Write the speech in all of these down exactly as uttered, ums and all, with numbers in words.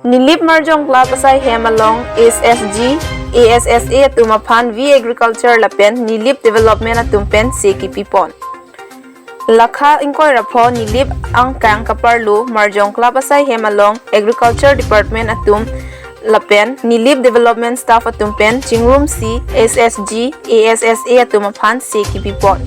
Nilip Marjong Club asai hem along S S G, A S S A atum aphan V Agriculture lapen Nilip Development atum pen se kipipon. Lakha ingkoi ra pho Nilip angkang kaparlo Marjong Club asai hem along Agriculture Department atum lapen Nilip Development Staff atum pen chingrumsi S S G, A S S A atum aphan se kipipon.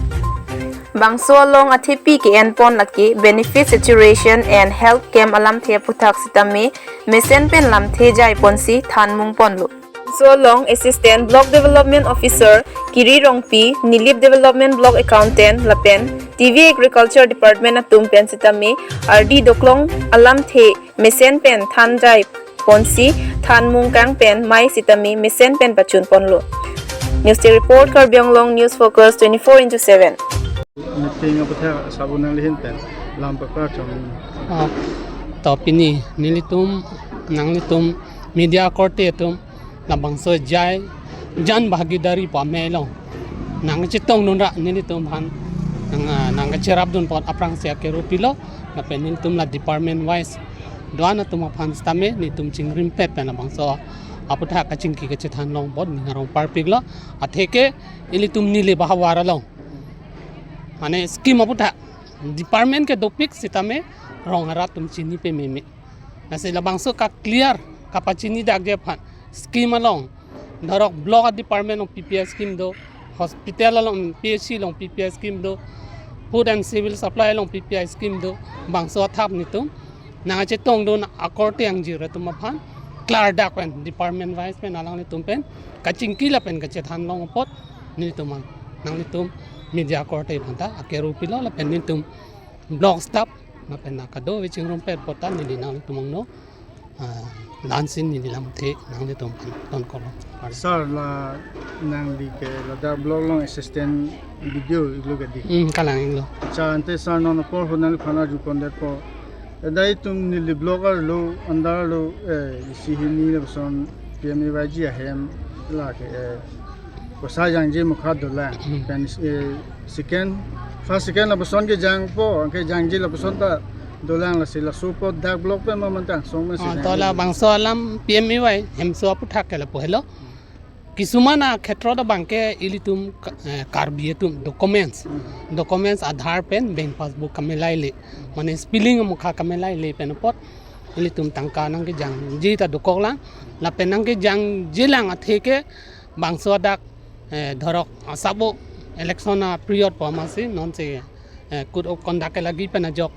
Bangso along athepi ke-enpon lake Benefit Saturation and Health Camp alamthe aphuthak sitame mesen pen lamthe jaiponsi thanmungponlo. Bangso along Assistant Block Development Officer Kiri Rongpi, Nilip Development Block Accountant lapen T V Agriculture Department atum pen sitame ardi doklong alamthe mesen pen than jaiponsi thanmung kang pen mai sitame mesen pen pachunponlo. News Desk Report, Karbi Anglong News Focus twenty-four into seven. Meeting aphuthak sabun nanglihin pen lam pakra chong. Ah, to pini nelitum, nanglitum media korte atum labangso jai jan bhagidari pu amei along nangchetongdun ra nelitum aphan nang, ah, nangkacherapdun apot aphrangsi akero pilo, lapen nelitum la department wise do-an atum aphan sitame nelitum chingrimpet pen labangso aphuthak kachingki kachethan long apot ning arong parpiklo, atheke ilitum Nilip ahavar along mane scheme aphuthak department ke dopik sitame rong arat atum chini pameme. Lasi labangso ka clear kapachini dakji aphan scheme along, dorok block department along P P I scheme do, hospital along P H C along P P I scheme do, food and civil supply along P P I scheme do, bangso athap nelitum nangchetongdun akorte angjir atum aphan klardak pen department wise pen alanglitum pen kachingki lapen kachethan long apot nelitum ang, nanglitum media korte aphanta akero pilo lapen nelitum block staff lapen na kadokave chingrumpet apot ta neli nanglitum angno, ah, lansin neli lamthe nanglitum aphan tonkolo. Sir, la nangli ke ladak block along assistant B D O iklo ke dei? Hmm, kalang iklo. Acha, ante sir non apor ho nangliphan arjupondetpo. Dak itum Nilip block arlo, andar arlo, eh, isi hini lapuson P M A Y G ahem lake, eh, poisa jangje mukha dolang. Hmm. Pen, eh, second, first second lapuson kejangpo, anke jangje lapuson ta dolang, lasi laso apot dak block pen ma mantang song ma. Ah, si to jangje labangso alam P M A Y hemso aphuthak ke lapu helo. Kisuman akhetrot abangke ilitum ka-, eh, Karbi atum documents, Hmm. documents Aadhaar pen bank passbook kamelaile, mane spelling amukha kamelaile pen apot ilitum tangka nangkejangji ta dokoklang, lapen nangkejangjilang atheke bangso adak, eh, dorok asabo election a period pu amatsi nonsi, eh, code of conduct kelagi pen ajok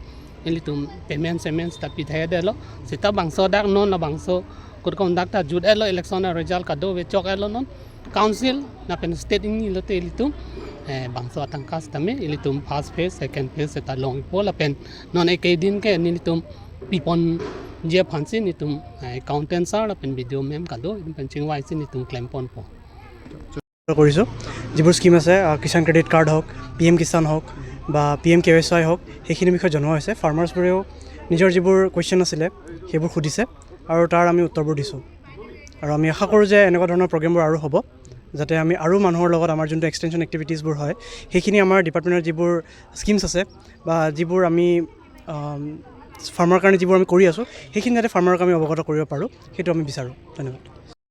ilitum payment sements ta pithedetlo. Seta bangso adak non labangso code of conduct ta jutdetlo, election a result kadokave chokdetlo non. Council lapen state ingni lote ilitum, eh, bangso atangka sitame ilitum first phase, second phase seta longpo lapen non ekedin ke nelitum piponji aphansi nelitum, eh, accountant sir lapen B D O ma'am kado itum pen chingvaisi nelitum klemponpo. কৰিছোঁ। যিবোৰ scheme আছে, আহ, Kisan credit card হওক, P M Kisan হওক বা P M K Y C Y হওক, সেইখিনিৰ বিষয়ে জনোৱা হৈছে। ফাৰ্মাৰ্ছবোৰেও নিজৰ যিবোৰ কুৱেশ্যন আছিলে, সেইবোৰ সুধিছে আৰু তাৰ আমি উত্তৰবোৰ দিছোঁ। আৰু আমি আশা কৰোঁ যে এনেকুৱা ধৰণৰ প্ৰগ্ৰেমবোৰ আৰু হ'ব, যাতে আমি আৰু মানুহৰ লগত আমাৰ যোনটো এক্সটেনশ্যন এক্টিভিটিছবোৰ হয়, সেইখিনি আমাৰ ডিপাৰ্টমেণ্টৰ যিবোৰ স্কিমছ আছে বা যিবোৰ আমি, আম, ফাৰ্মাৰ কাৰণে যিবোৰ আমি কৰি আছোঁ, সেইখিনি যাতে ফাৰ্মাৰক আমি অৱগত কৰিব পাৰোঁ, সেইটো আমি বিচাৰোঁ। ধন্যবাদ।